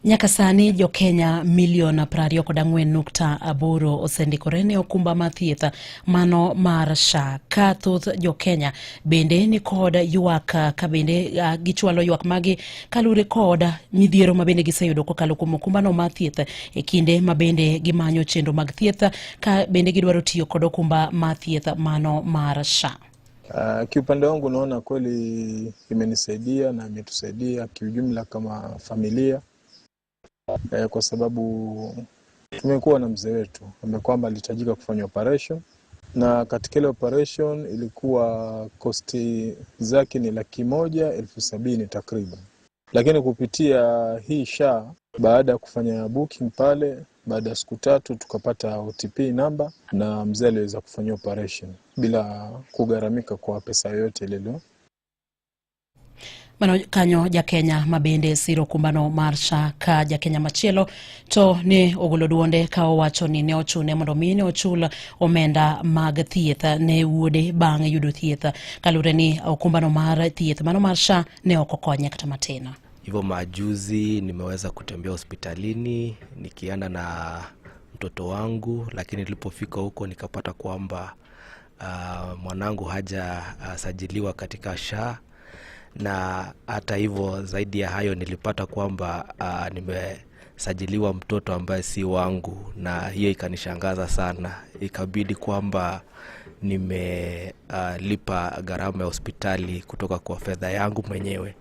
Nyaka sani jo-Kenya milion 24.8 osendikore ne okumba mar thieth mano mar SHA, ka thoth jo-Kenya bende ni kod ywak ka bende gichwalo ywak magi kaluwore kod midhiero ma bende giseyudo kokalo kuom okumbano mar thieth e kinde ma bende gimanyo chenro mag thieth ka bende gidwaro tiyo kod okumba mar thieth mano mar SHA. Kiupande wangu naona kweli imenisaidia na imetusaidia kiujumla kama familia kwa sababu tumekuwa na mzee wetu ambaye kwamba alihitajika kufanya operation, na katika ile operation ilikuwa cost zake ni 170,000 takriban, lakini kupitia hii SHA baada ya kufanya booking pale, baada ya siku 3 tukapata OTP number na mzee aliweza kufanya operation bila kugharamika kwa pesa yoyote ile. Mano kanyo jakenya ma bende siro okumbano mar SHA ka jakenya machielo to ne ogolo duonde ka owacho ni ne ochune mondo mi ne ochul omenda mag thieth ne wuode bang' yudo thieth kaluwore ni okumbano mar thieth mano mar SHA ne ok okonye kata matin. Hivyo majuzi nimeweza kutembea hospitalini nikienda na mtoto wangu, lakini nilipofika huko nikapata kwamba mwanangu hajasajiliwa katika SHA, na hata hivyo zaidi ya hayo nilipata kwamba nimesajiliwa mtoto ambaye si wangu, na hiyo ikanishangaza sana. Ikabidi kwamba nimelipa gharama ya hospitali kutoka kwa fedha yangu mwenyewe.